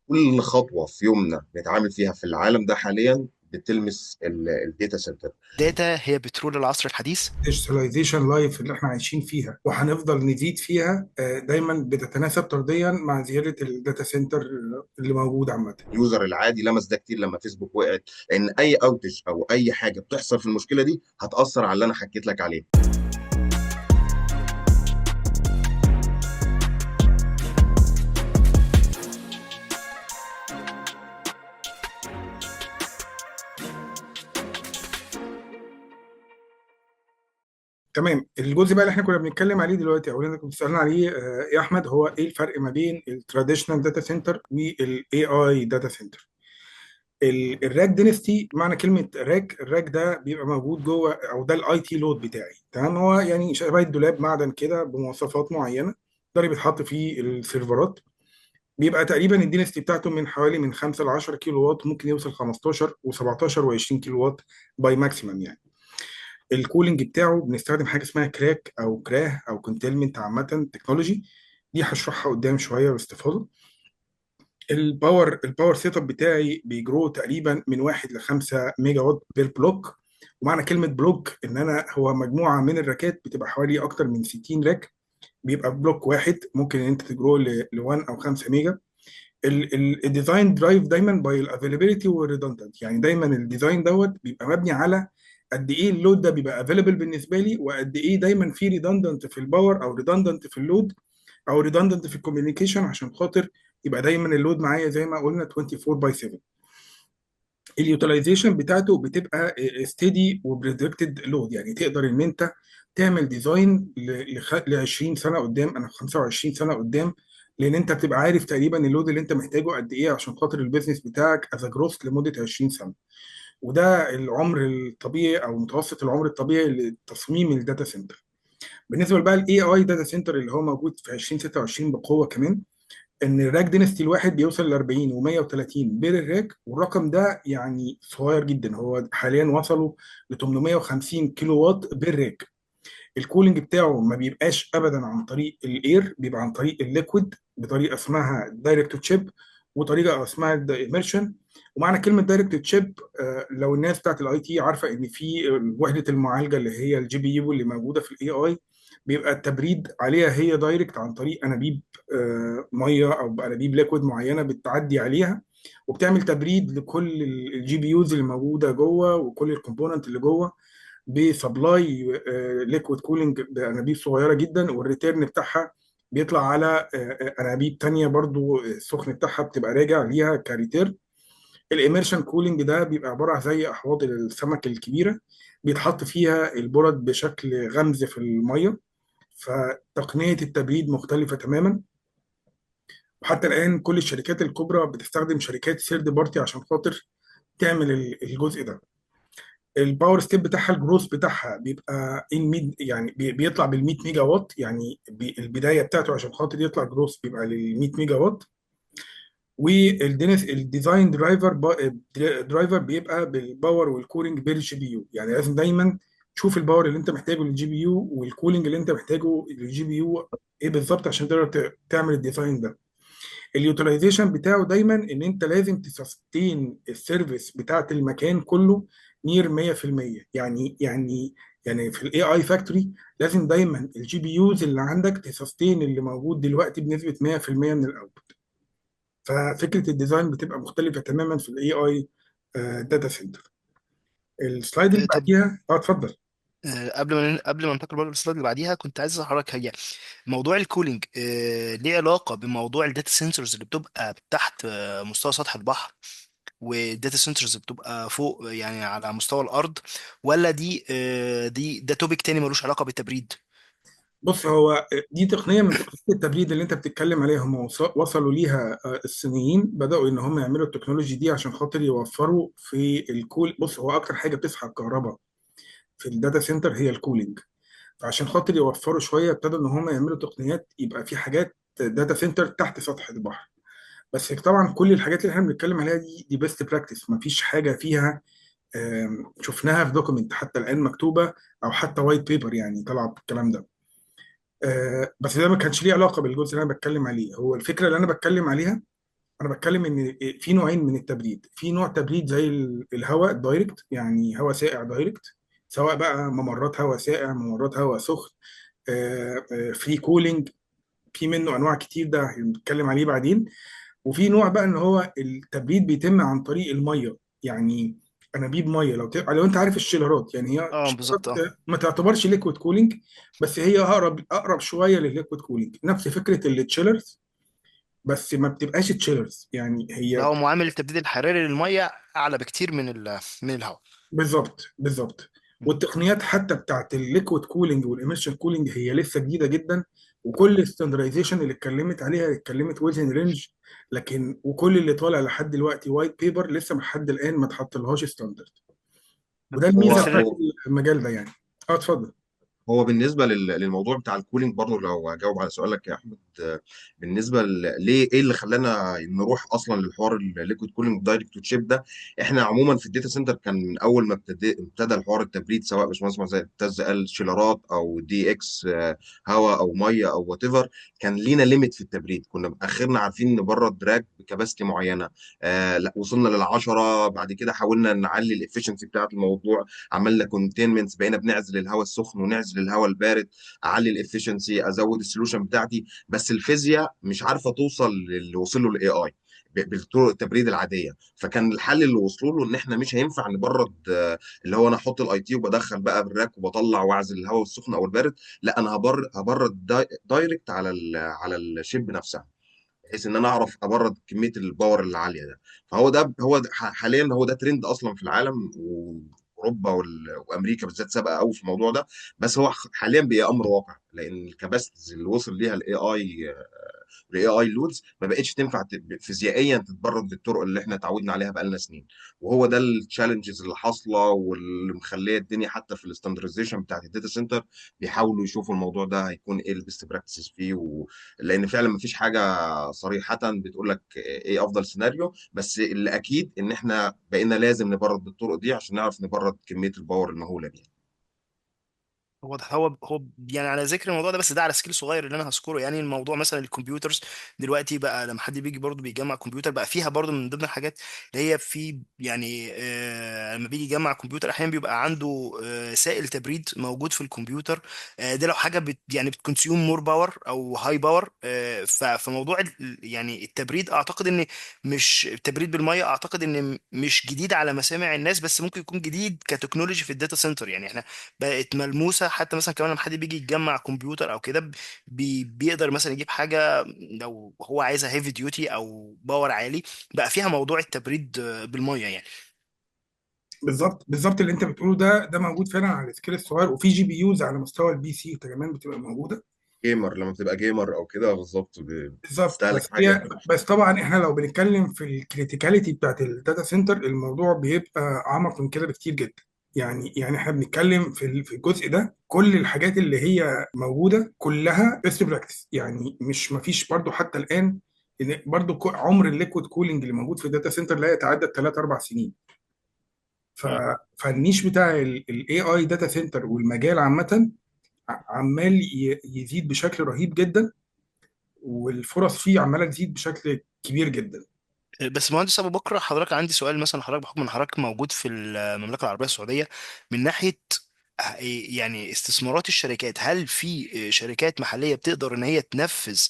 كل خطوة في يومنا بنتعامل فيها في العالم ده حاليا بتلمس ال data center. data هي بترول العصر الحديث. digitalization life اللي احنا عايشين فيها وهنفضل نزيد فيها، دايما بتتناسب طرديا مع زيادة ال data center اللي موجود عامه. ال user العادي لمس ده كتير لما فيسبوك وقعت، لان اي outage او اي حاجة بتحصل في المشكلة دي هتاثر على اللي انا حكيت لك عليه. تمام. الجزء بقى اللي احنا كنا بنتكلم عليه دلوقتي او اللي انت كنت بتسالنا عليه يا احمد، هو ايه الفرق ما بين ال traditional data center وال AI data center؟ ال rack density، معنى كلمة rack، ال rack ده بيبقى موجود جوه، او ده ال IT load بتاعي، تمام؟ هو يعني شبه الدولاب معدن كده بمواصفات معينه، ده اللي بيتحط فيه السيرفرات. بيبقى تقريبا ال density بتاعته من حوالي من 5 ل 10 كيلو وات، ممكن يوصل 15 و17 و20 كيلو وات by maximum. يعني ال cooling بتاعه بنستخدم حاجة اسمها CRAC او كراه او containment عامة technology، دي هشرحها قدام شوية باستفاضه. ال power setup بتاعي بي grow تقريبا من 1 ل 5 ميجا وات per block. ومعنى كلمة block ان انا هو مجموعة من الراكات بتبقى حوالي اكتر من 60 rack، بيبقى block واحد ممكن ان انت ت grow ل 1 او 5 ميجا. ال design drive دايما by ال availability وال redundant، يعني دايما ال design دوت بيبقى مبني على قد ايه ال load ده بيبقى available بالنسبة لي، وقد ايه دايما في redundant في ال power او redundant في ال load او redundant في ال communication، عشان خاطر يبقى دايما ال load معايا زي ما قلنا 24 by 7. ال utilization بتاعته بتبقى steady و predicted load، يعني تقدر ان انت تعمل design ل 20 سنة قدام، انا 25 سنة قدام، لان انت بتبقى عارف تقريبا ال load اللي انت محتاجه قد ايه عشان خاطر ال business بتاعك as growth لمدة 20 سنة. وده العمر الطبيعي او متوسط العمر الطبيعي لتصميم ال data center. بالنسبة بقى لل AI data center اللي هو موجود في 2026 بقوة كمان، ان ال rack density الواحد بيوصل ل 40 و130 per ال rack، والرقم ده يعني صغير جدا، هو حاليا وصلوا ل 850 كيلو وات per rack. ال cooling بتاعه ما بيبقاش ابدا عن طريق ال air، بيبقى عن طريق ال liquid بطريقة اسمها direct to chip وطريقه اسمها immersion. ومعنى كلمة direct to chip، لو الناس بتاعت ال IT عارفه ان في وحده المعالجة اللي هي ال GPU اللي موجودة في ال AI، بيبقى التبريد عليها هي direct عن طريق انابيب مية او بانابيب liquid معينة بتعدي عليها، وبتعمل تبريد لكل ال GPUs اللي موجودة جوه وكل ال component اللي جوه ب supply liquid cooling بانابيب صغيرة جدا، وال return بتاعها بيطلع على انابيب تانية برضو السخن بتاعها بتبقى راجع ليها ك return. ال immersion cooling ده بيبقى عبارة عن زي احواض السمك الكبيرة بيتحط فيها البرد بشكل غمز في المية، فتقنيه التبريد مختلفة تماما. وحتى الان كل الشركات الكبرى بتستخدم شركات third party عشان خاطر تعمل الجزء ده. ال power step بتاعها ال growth بتاعها بيبقى ان ميد، يعني بيطلع بال 100 ميجا وات، يعني البداية بتاعته عشان خاطر يطلع growth بيبقى لل 100 ميجا وات. وال dens ال design driver بيبقى بال power وال cooling per GPU، يعني لازم دايما تشوف ال power اللي انت محتاجه لل GPU وال cooling اللي انت محتاجه لل GPU ايه بالظبط عشان تقدر تعمل ال design ده. ال utilization بتاعه دايما ان انت لازم ت sustain ال service بتاعت المكان كله near 100%. يعني في ال AI factory لازم دايما ال GPUs اللي عندك ت sustain اللي موجود دلوقتي بنسبة 100% من ال output. ففكره ال design بتبقى مختلفة تماما في ال AI data center. ال slide اللي طب بعديها، اتفضل. قبل ما ننتقل برضه لل slide اللي بعديها، كنت عايز اسالك حاجه. موضوع ال cooling ليه علاقة بموضوع ال data centers اللي بتبقى تحت مستوى سطح البحر، وال data centers بتبقى فوق يعني على مستوى الارض، ولا دي دي ده topic تاني ملوش علاقة بالتبريد؟ بص، هو دي تقنية من تقنيات التبريد اللي انت بتتكلم عليها، هم وصلوا ليها الصينيين، بداوا ان هم يعملوا ال technology دي عشان خاطر يوفروا في ال cool. بص، هو اكتر حاجة بتسحب كهرباء في ال data center هي ال cooling، فعشان خاطر يوفروا شوية ابتدوا ان هم يعملوا تقنيات يبقى في حاجات data center تحت سطح البحر. بس طبعا كل الحاجات اللي احنا بنتكلم عليها دي best practice، مفيش حاجة فيها شفناها في document حتى الان مكتوبة او حتى white paper يعني طالعه بالكلام ده. بس ده ما كانش ليه علاقة بالجزء اللي انا بتكلم عليه. هو الفكرة اللي انا بتكلم عليها انا بتكلم ان في نوعين من التبريد. في نوع تبريد زي الهواء direct، يعني هواء ساقع direct، سواء بقى ممرات هواء ساقع، ممرات هواء سخن، free cooling، في منه انواع كتير، ده هنتكلم عليه بعدين. وفي نوع بقى ان هو التبريد بيتم عن طريق الميه، يعني انابيب ميه. لو انت عارف ال chillerات، يعني هي اه بالظبط اه. شيلرات ما تعتبرش liquid cooling، بس هي اقرب اقرب شوية للليكويد كولينج، نفس فكرة ال chillers، بس ما بتبقاش chillers يعني لا، هي. هو معامل التبديد الحراري للمية اعلى بكتير من من الهواء. بالظبط بالظبط. والتقنيات حتى بتاعت ال liquid cooling وال immersion cooling هي لسه جديدة جدا، وكل ال standardization اللي اتكلمت عليها اتكلمت within range، لكن وكل اللي طالع لحد دلوقتي white paper، لسه لحد الان ما اتحطلهاش standard. وده هو الميزة بس بتاعت هو المجال ده يعني. اه اتفضل. هو بالنسبة للموضوع بتاع ال cooling برضو، لو اجاوب على سؤالك يا احمد، بالنسبة ليه ايه اللي خلانا نروح اصلا للحوار ال liquid cooling direct to chip ده. احنا عموما في ال data center كان من اول ما ابتدى الحوار التبريد، سواء باشمهندس زي معتز قال chillerات او DX، هواء او مية او وات ايفر، كان لينا limit في التبريد. كنا اخرنا عارفين نبرد rack ب capacity معينه. لا، وصلنا للعشرة، بعد كده حاولنا نعلي ال efficiency بتاعت الموضوع، عملنا containments، بقينا بنعزل الهواء السخن ونعزل الهواء البارد، اعلي ال efficiency، ازود ال solution بتاعتي. بس الفيزياء مش عارفه توصل للي وصل له ال AI بالطرق التبريد العاديه. فكان الحل اللي وصلوا له ان احنا مش هينفع نبرد، اللي هو انا احط ال IT وبدخل بقى بال rack وبطلع واعزل الهواء السخن او البارد. لا، انا هبرد direct على على ال chip نفسها، بحيث ان انا اعرف ابرد كمية ال power العالية ده. فهو ده، هو ده حاليا هو ده ترند اصلا في العالم، واوروبا وامريكا بالذات سابقه قوي في الموضوع ده. بس هو حاليا بقى امر واقع، لان ال capacities اللي وصل ليها ال AI، ال AI loads ما بقتش تنفع فيزيائيا تتبرد بالطرق اللي احنا اتعودنا عليها بقالنا سنين. وهو ده ال challenges اللي حاصله، واللي مخليه الدنيا حتى في ال standardization بتاعت ال data center بيحاولوا يشوفوا الموضوع ده هيكون ايه ال best practices فيه. لان فعلا ما فيش حاجة صريحه بتقول لك ايه افضل سيناريو، بس اللي اكيد ان احنا بقينا لازم نبرد بالطرق دي عشان نعرف نبرد كمية ال power المهوله دي. هو يعني على ذكر الموضوع ده، بس ده على scale صغير اللي انا هذكره، يعني الموضوع مثلا ال computers دلوقتي بقى لما حد بيجي برضه بيجمع كمبيوتر بقى فيها برضه من ضمن الحاجات اللي هي في، يعني لما بيجي يجمع كمبيوتر احيانا بيبقى عنده سائل تبريد موجود في الكمبيوتر. ده لو حاجة بت يعني بت consume more power او high power. فموضوع يعني التبريد اعتقد ان مش التبريد بالميه، اعتقد ان مش جديد على مسامع الناس، بس ممكن يكون جديد ك technology في الداتا سنتر. يعني احنا بقت ملموسه، حتى مثلا كمان لما حد بيجي يجمع كمبيوتر او كده بيقدر مثلا يجيب حاجة لو هو عايزها heavy duty او power عالي، بقى فيها موضوع التبريد بالمية يعني. بالظبط بالظبط، اللي انت بتقوله ده ده موجود فعلا على ال scale الصغير، وفي GPUs على مستوى ال PC كمان بتبقى موجوده. gamer، لما بتبقى gamer او كده بالظبط بالظبط. بتستهلك بس حاجه. هي بس طبعا احنا لو بنتكلم في ال criticality بتاعت الداتا سنتر، الموضوع بيبقى اعمق من كده بكتير جدا. يعني احنا بنتكلم في في الجزء ده كل الحاجات اللي هي موجودة كلها best practice، يعني مش ما فيش برضو حتى الان، ان برضو عمر ال liquid cooling اللي موجود في ال data center لا يتعدى 3 4 سنين. ف مم. فال niche بتاع ال AI data center والمجال عامة عمال يزيد بشكل رهيب جدا، والفرص فيه عماله تزيد بشكل كبير جدا. بس مهندس ابو بكر، حضرتك عندي سؤال. مثلا حضرتك بحكم ان حضرتك موجود في المملكة العربية السعوديه، من ناحية يعني استثمارات الشركات، هل في شركات محليه بتقدر ان هي تنفذ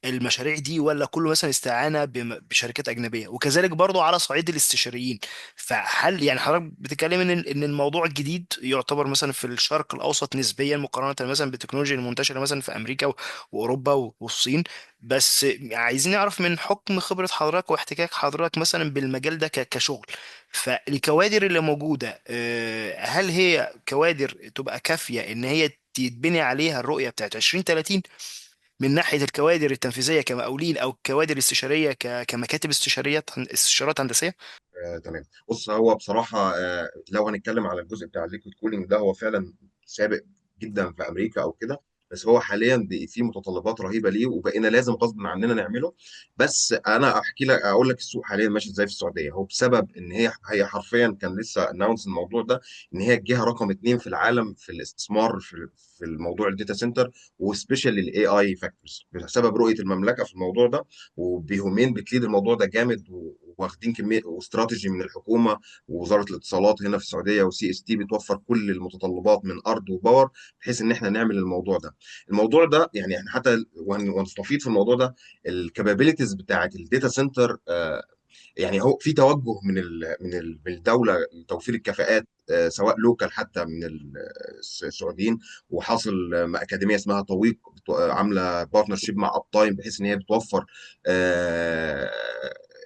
المشاريع دي، ولا كله مثلا استعانه بشركات اجنبيه؟ وكذلك برضو على صعيد الاستشاريين، فهل يعني حضرتك بتتكلم ان الموضوع الجديد يعتبر مثلا في الشرق الاوسط نسبيا مقارنة مثلا بالتكنولوجيا المنتشرة مثلا في امريكا واوروبا والصين، بس عايزين نعرف من حكم خبرة حضرتك واحتكاك حضرتك مثلا بالمجال ده كشغل، فالكوادر اللي موجودة هل هي كوادر تبقى كافية ان هي تتبني عليها الرؤية بتاعت 2030، من ناحية الكوادر التنفيذية كمقاولين او الكوادر الاستشارية كمكاتب استشارية استشارات هندسية؟ تمام. بص، هو بصراحة لو هنتكلم على الجزء بتاع ال liquid cooling ده، هو فعلا سابق جدا في امريكا او كده. بس هو حاليا بقي فيه متطلبات رهيبة ليه، وبقينا لازم غصب عننا نعمله. بس انا احكي لك، اقول لك السوق حاليا ماشي ازاي في السعوديه. هو بسبب ان هي حرفيا كان لسه announce الموضوع ده، ان هي الجهة رقم 2 في العالم في الاستثمار في الموضوع الداتا سنتر، وسبيشال الاي اي فاكتورز، بسبب رؤية المملكة في الموضوع ده. وبيهومين بت lead الموضوع ده جامد، واخدين كمية واستراتيجي من الحكومة ووزارة الاتصالات هنا في السعوديه، و CST بتوفر كل المتطلبات من ارض و power، بحيث ان احنا نعمل الموضوع ده. الموضوع ده يعني احنا حتى ونستفيد في الموضوع ده، ال capabilities بتاعت الداتا سنتر. يعني هو في توجه من الدولة لتوفير الكفاءات، سواء local حتى من السعوديين. وحاصل اكاديمية اسمها طويق عامله partnership مع اب تايم، بحيث ان هي بتوفر آه،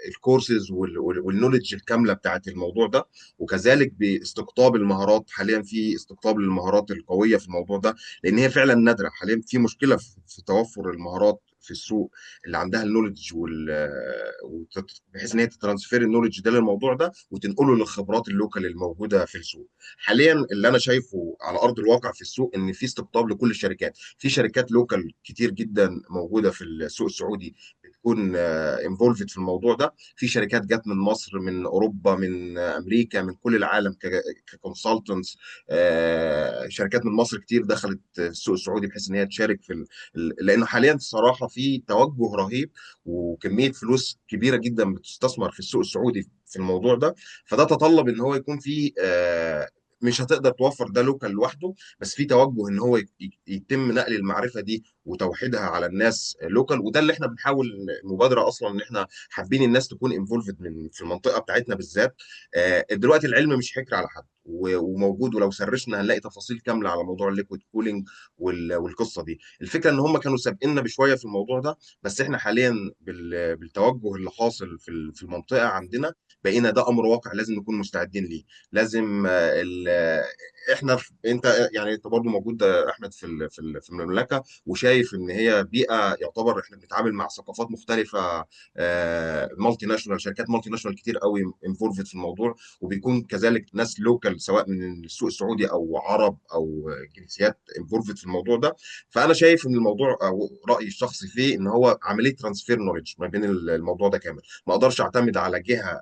ال courses وال knowledge الكاملة بتاعت الموضوع ده. وكذلك باستقطاب المهارات، حاليا في استقطاب للمهارات القوية في الموضوع ده، لان هي فعلا نادره. حاليا في مشكلة في توفر المهارات في السوق، اللي عندها ال knowledge بحيث ان هي ت transfer ال knowledge ده للموضوع ده وتنقله للخبرات ال local الموجودة في السوق. حاليا اللي انا شايفه على ارض الواقع في السوق ان في استقطاب لكل الشركات، في شركات local كتير جدا موجودة في السوق السعودي بتكون involved في الموضوع ده. في شركات جت من مصر، من اوروبا، من امريكا، من كل العالم ك consultants. شركات من مصر كتير دخلت السوق السعودي بحيث ان هي تشارك في لانه حاليا الصراحة في توجه رهيب وكمية فلوس كبيرة جدا بتستثمر في السوق السعودي في الموضوع ده. فده تطلب ان هو يكون في مش هتقدر توفر ده local لوحده، بس في توجه ان هو يتم نقل المعرفة دي وتوحيدها على الناس local. وده اللي احنا بنحاول، مبادرة اصلا ان احنا حابين الناس تكون involved من في المنطقة بتاعتنا بالذات. دلوقتي العلم مش حكر على حد وموجود، ولو search نا هنلاقي تفاصيل كاملة على موضوع ال liquid cooling والقصه دي. الفكرة ان هم كانوا سابقيننا بشوية في الموضوع ده، بس احنا حاليا بالتوجه اللي حاصل في المنطقة عندنا بقينا ده امر واقع لازم نكون مستعدين ليه. لازم احنا انت يعني انت برضو موجود يا احمد في المملكه، وشايف ان هي بيئة يعتبر احنا بنتعامل مع ثقافات مختلفه، مالتي ناشونال، شركات multinational كتير قوي involved في الموضوع، وبيكون كذلك ناس local سواء من السوق السعودي او عرب او جنسيات involved في الموضوع ده. فانا شايف ان الموضوع، او رايي الشخصي فيه، ان هو عملية transfer knowledge ما بين الموضوع ده كامل. ما اقدرش اعتمد على جهة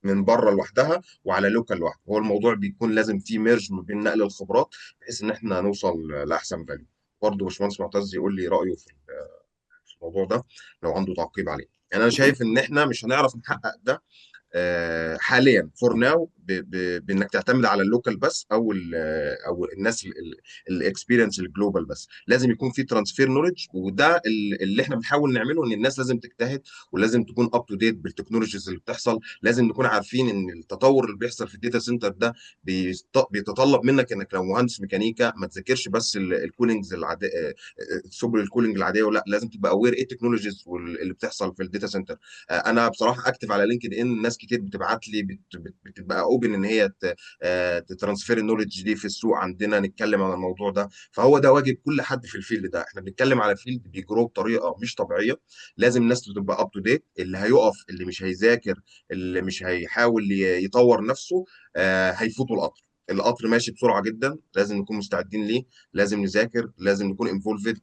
من بره لوحدها وعلى local لوحده. هو الموضوع بيكون لازم فيه merge ما بين نقل الخبرات، بحيث ان احنا نوصل لاحسن value. برضه باشمهندس معتز يقول لي رايه في الموضوع ده لو عنده تعقيب عليه. يعني انا شايف ان احنا مش هنعرف نحقق ده حاليا for now بانك تعتمد على ال local بس، او الناس ال experience ال global بس. لازم يكون في transfer knowledge، وده اللي احنا بنحاول نعمله. ان الناس لازم تجتهد ولازم تكون up to date بال technologies اللي بتحصل. لازم نكون عارفين ان التطور اللي بيحصل في ال data center ده بيتطلب منك انك لو مهندس ميكانيكا ما تذاكرش بس ال coolings العاديه، سبل ال cooling العاديه، ولا لازم تبقى aware ايه ال technologies اللي بتحصل في ال data center. انا بصراحة active على LinkedIn، ناس كتير بتبعت لي بتبقى open ان هي ت transfer ال knowledge دي في السوق عندنا، نتكلم عن الموضوع ده. فهو ده واجب كل حد في ال field ده. احنا بنتكلم على field بي grow بطريقة مش طبيعيه، لازم الناس تبقى up to date. اللي هيقف، اللي مش هيذاكر، اللي مش هيحاول يطور نفسه، هيفوتوا القطر. القطر ماشي بسرعة جدا، لازم نكون مستعدين ليه، لازم نذاكر، لازم نكون involved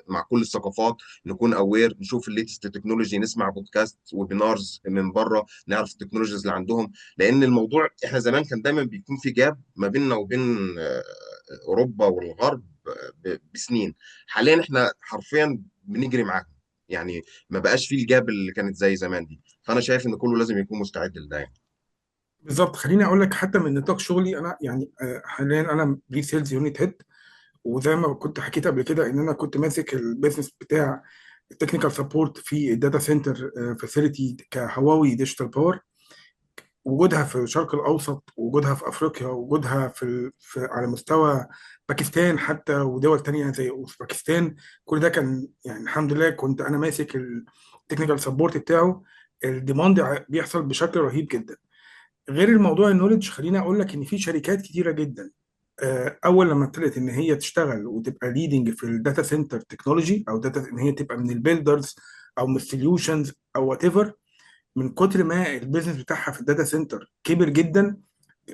مع كل الثقافات، نكون aware، نشوف ال latest technology، نسمع podcast، webinars من بره، نعرف ال technologies اللي عندهم. لان الموضوع احنا زمان كان دايما بيكون في gap ما بيننا وبين اوروبا والغرب بسنين. حاليا احنا حرفيا بنجري معاهم، يعني ما بقاش في ال gap اللي كانت زي زمان دي. فانا شايف ان كله لازم يكون مستعد لده يعني. بالظبط. خليني اقول لك حتى من نطاق شغلي انا، يعني حاليا انا pre-sales unit head، وزي ما كنت حكيت قبل كده ان انا كنت ماسك ال business بتاع ال technical support في ال data center facility كهواوي Digital Power. وجودها في الشرق الاوسط، وجودها في افريقيا، وجودها في على مستوى باكستان حتى ودول تانية زي اوزبكستان، كل ده كان يعني الحمد لله كنت انا ماسك ال technical support بتاعه. ال demand بيحصل بشكل رهيب جدا. غير الموضوع ال knowledge، خليني اقول لك ان في شركات كتيرة جدا اول لما ابتدت ان هي تشتغل وتبقى leading في ال data center technology، او data ان هي تبقى من ال builders او من ال solutions او whatever، من كتر ما ال business بتاعها في ال data center كبر جدا،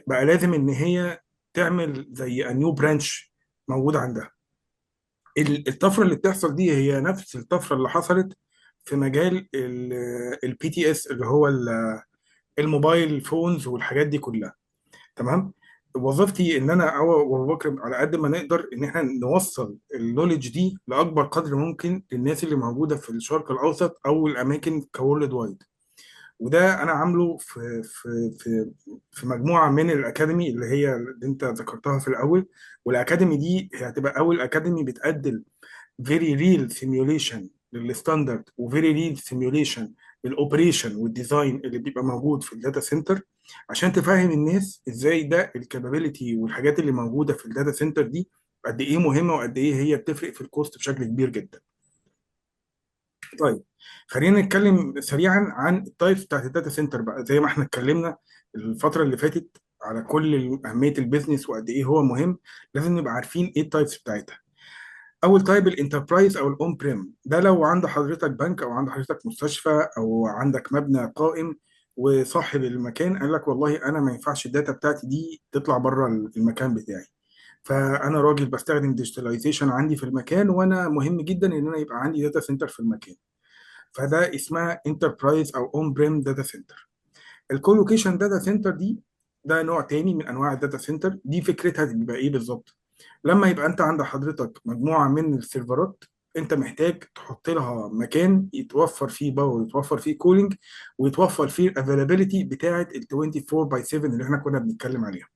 بقى لازم ان هي تعمل زي new branch موجود عندها. الطفرة اللي بتحصل دي هي نفس الطفرة اللي حصلت في مجال ال BTS اللي هو ال mobile phones والحاجات دي كلها. تمام. وظيفتي ان انا او وابو بكر على قد ما نقدر ان احنا نوصل ال knowledge دي لاكبر قدر ممكن للناس اللي موجودة في الشرق الاوسط او الاماكن ك worldwide. وده انا عامله في مجموعة من ال academy اللي هي اللي انت ذكرتها في الاول. وال academy دي هي هتبقى اول academy بتقدم very real simulation لل standard و very real simulation لل operation وال design اللي بيبقى موجود في ال data center، عشان تفهم الناس ازاي ده ال capability والحاجات اللي موجودة في ال data center دي قد ايه مهمه، وقد ايه هي بتفرق في ال cost بشكل كبير جدا. طيب، خلينا نتكلم سريعا عن ال types بتاعت ال data center بقى. زي ما احنا اتكلمنا الفترة اللي فاتت على كل اهمية ال business وقد ايه هو مهم، لازم نبقى عارفين ايه ال types بتاعتها. اول type ال enterprise او ال on-prem. ده لو عند حضرتك بنك او عند حضرتك مستشفى او عندك مبنى قائم، وصاحب المكان قال لك والله انا ما ينفعش ال data بتاعتي دي تطلع بره المكان بتاعي، فانا راجل بستخدم digitalization عندي في المكان، وانا مهم جدا ان انا يبقى عندي data center في المكان. فده اسمها enterprise او on-prem data center. ال colocation data center دي ده نوع تاني من انواع ال data center. دي فكرتها بيبقى ايه بالظبط؟ لما يبقى انت عند حضرتك مجموعة من السيرفرات، انت محتاج تحط لها مكان يتوفر فيه power، يتوفر فيه cooling، ويتوفر فيه ال availability بتاعه ال 24 by 7 اللي احنا كنا بنتكلم عليها.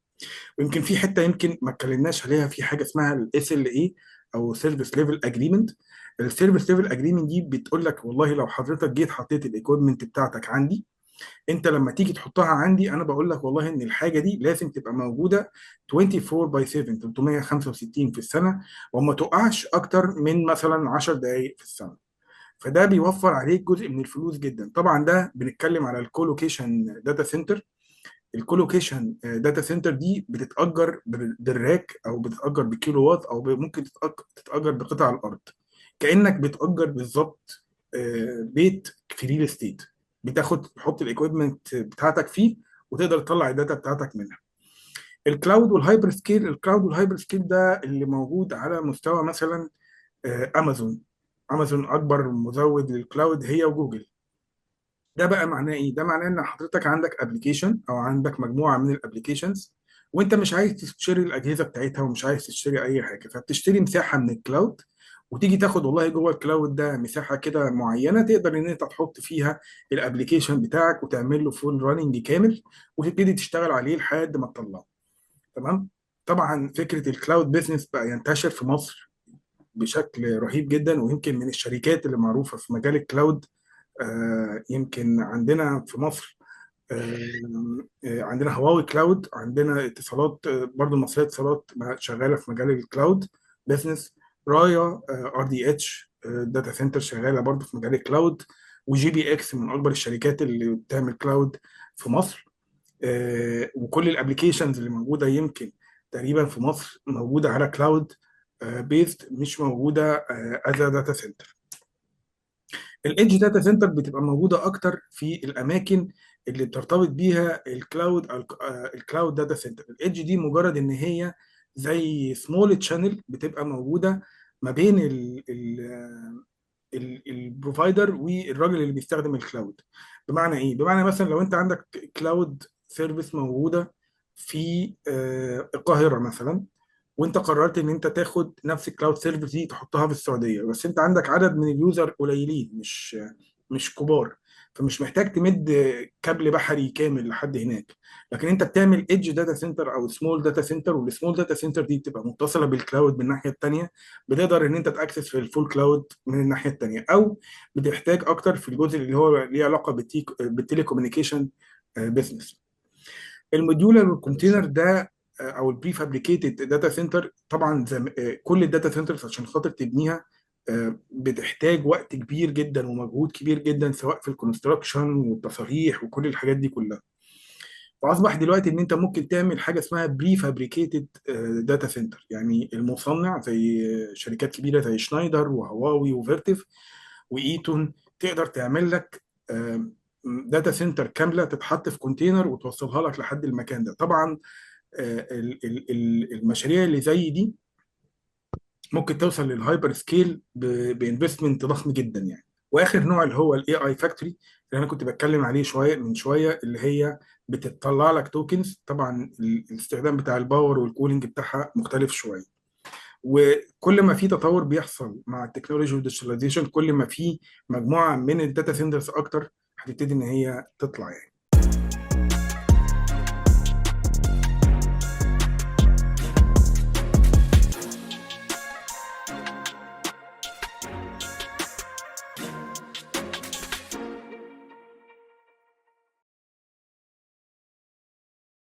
ويمكن في حتة يمكن ما اتكلمناش عليها، في حاجة اسمها ال SLA او service level agreement. ال service level agreement دي بتقول لك والله لو حضرتك جيت حطيت ال equipment بتاعتك عندي، انت لما تيجي تحطها عندي انا بقول لك والله ان الحاجة دي لازم تبقى موجودة 24 by 7 365 في السنه، وما تقعش اكتر من مثلا 10 دقائق في السنه. فده بيوفر عليك جزء من الفلوس جدا. طبعا ده بنتكلم على ال colocation data center. ال colocation data center دي بتتأجر بال rack، او بتتأجر بكيلو وات، او ممكن تتأجر بقطع الارض. كأنك بتأجر بالظبط بيت في real estate، بتاخد تحط ال equipment بتاعتك فيه وتقدر تطلع ال data بتاعتك منها. ال cloud وال hyperscale. ال cloud وال hyperscale ده اللي موجود على مستوى مثلا امازون. امازون اكبر مزود لل cloud هي وجوجل. ده بقى معناه ايه؟ ده معناه ان حضرتك عندك application او عندك مجموعة من ال applications، وانت مش عايز تشتري الاجهزة بتاعتها ومش عايز تشتري اي حاجه، فبتشتري مساحة من ال cloud، وتيجي تاخد والله جوه ال cloud ده مساحة كده معينة تقدر ان انت تحط فيها ال application بتاعك وتعمل له full running كامل وتبتدي تشتغل عليه لحد ما تطلعه. تمام؟ طبعا فكرة ال cloud business بقى ينتشر في مصر بشكل رهيب جدا، ويمكن من الشركات اللي معروفة في مجال ال cloud يمكن عندنا في مصر عندنا هواوي cloud، عندنا اتصالات برضو المصرية اتصالات شغالة في مجال ال cloud business، رايا RDH data center شغالة برضو في مجال ال cloud، و GPX من اكبر الشركات اللي بتعمل cloud في مصر. وكل ال applications اللي موجودة يمكن تقريبا في مصر موجودة على cloud based، مش موجودة as data center. ال edge data center بتبقى موجودة اكتر في الاماكن اللي بترتبط بيها ال cloud او ال cloud data center. ال edge دي مجرد ان هي زي small channel بتبقى موجودة ما بين ال provider والراجل اللي بيستخدم ال cloud. بمعنى ايه؟ بمعنى مثلا لو انت عندك cloud service موجودة في القاهرة مثلا، وانت قررت ان انت تاخد نفس ال cloud service دي تحطها في السعوديه، بس انت عندك عدد من ال user قليلين مش كبار، فمش محتاج تمد كابل بحري كامل لحد هناك، لكن انت بتعمل edge data center او small data center، وال small data center دي بتبقى متصلة بال cloud من الناحية الثانيه، بتقدر ان انت ت access في ال full cloud من الناحية الثانيه، او بتحتاج اكتر في الجزء اللي هو ليه علاقة بال telecommunication business. ال modular وال container ده او ال prefabricated data center، طبعا زي كل ال data centers عشان خاطر تبنيها بتحتاج وقت كبير جدا ومجهود كبير جدا، سواء في ال construction والتصاريح وكل الحاجات دي كلها. فاصبح دلوقتي ان انت ممكن تعمل حاجة اسمها prefabricated data center، يعني المصنع زي شركات كبيرة زي شنايدر وهواوي وفيرتيف وايتون تقدر تعمل لك data center كاملة تتحط في container وتوصلها لك لحد المكان ده. طبعا المشاريع اللي زي دي ممكن توصل لل hyperscale ب investment ضخم جدا يعني. واخر نوع اللي هو ال AI factory اللي انا كنت بتكلم عليه شوية من شويه، اللي هي بتطلع لك tokens. طبعا الاستخدام بتاع ال power وال cooling بتاعها مختلف شويه. وكل ما في تطور بيحصل مع ال technology وال digitalization، كل ما في مجموعة من ال data centers اكتر هتبتدي ان هي تطلع يعني.